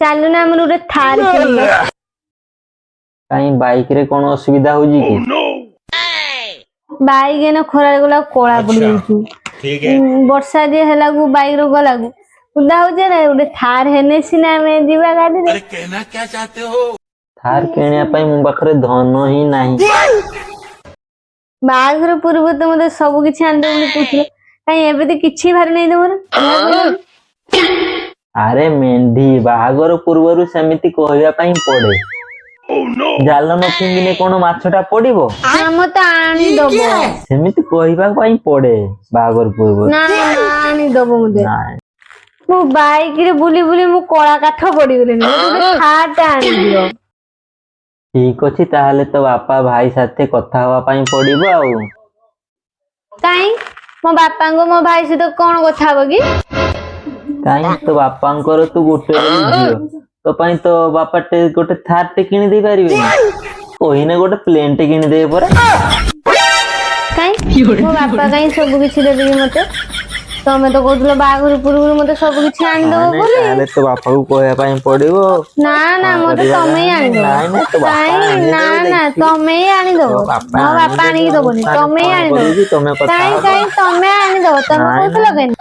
ଚାଲୁନା, ଆମର ଗୋଟେ ଥାର କିଣିବା। କାଇଁ, ବାଇକ ରେ କଣ ଅସୁବିଧା ହଉଛି କି? ବାଇକ ଏଇନା ଖରାରେ ଗଲା କଳା ପଡିଯାଉଛି। ठीक है। ବର୍ଷା ଯେ ହେଲାକୁ ବାଇକ ରେ ଗଲାକୁ ଓଦା ହଉଛି ନା। ଗୋଟେ ଥାର ହେନେ ସିନା ଆମେ ଯିବା ଗାଡିରେ। अरे, कहना क्या चाहते हो? ଥାର କିଣିବା ପାଇଁ ମୋ ପାଖରେ ଧନ ହିଁ ନାହିଁ। ବାହାଘର ପୂର୍ବରୁ ତ ମତେ ସବୁ କିଛି ଆଣିଦେବ ବୋଲି କହୁଥିଲ, କାଇଁ ଏବେ ତ କିଛି ଭାରି ନାହିଁ ତମର? ଆରେ ମେଣ୍ଢି, ବାହାଘର ପୂର୍ବରୁ ସେମିତି କହିବା ପାଇଁ ପଡେ। ଜାଲ ନ ଫିଙ୍ଗିଲେ କଣ ମାଛଟା ପଡିବ? ନା, ମତେ ଆଣିଦବ। ସେମିତି କହିବା ପାଇଁ ପଡେ ବାହାଘର ପୂର୍ବରୁ। ନା ନା, ଆଣିଦବ ମତେ। ନାଇଁ। ମୁଁ ବାଇକ ରେ ବୁଲି ବୁଲି ମୁଁ କଳା କାଠ ପଡିଗଲିଣି। ମତେ ଗୋଟେ ଥାର ଟା ଆଣିଦିଅ। ଠିକ ଅଛି, ତାହେଲେ ତ ବାପା ଭାଇ ସାଥେ କଥା ହବା ପାଇଁ ପଡିବ ଆଉ। କାଇଁ, ମୋ ବାପାଙ୍କୁ ମୋ ଭାଇ ସହିତ କଣ କଥା ହବ କି? କାଇଁ, ତୋ ବାପାଙ୍କର ତୁ ଗୋଟେ ବୋଲି ଝିଅ, ତୋ ପାଇଁ ତୋ ବାପା ଟେ ଗୋଟେ ଥାର ଟେ କିଣି ଦେଇ ପାରିବେନି? କହିନେ ଗୋଟେ ପ୍ଲେନ ଟେ କିଣିଦେବେ ପରା। କାଇଁ, ମୋ ବାପା କାଇଁ ସବୁ କିଛି ଦେବେ କି ମତେ? ତମେ ତ କହୁଥିଲ ବାହାଘର ପୂର୍ବରୁ ମତେ ସବୁ କିଛି ଆଣିଦବ ନାଇଁ, ବୋଲି। ତାହେଲେ ତୋ ବାପାକୁ କହିବା ପାଇଁ ପଡିବ। ନା ନା, ମତେ କରିବା ତମେ ହିଁ ନାଇଁ, ଆଣିଦବ। ନାଇଁ, ତୋ ବାପା କାଇଁ, ନା। ଆଣିଦେବେ, ନା, ଦେଖିବୁ। ତମେ ହିଁ ଆଣିଦବ। ତୋ ବାପା ମୋ ବାପା ଆଣିଦେବେ, ଆଣିକି ଦବନି, ମୁଁ ତମେ ହିଁ ଫୋନ ଆଣିଦବ। କରିବି, ତମେ କଥା କାଇଁ ହବ। କାଇଁ, ତମେ ଆଣିଦବ, ତମେ ନାଇଁ, କହୁଥିଲ ନାଇଁ। କାଇଁ?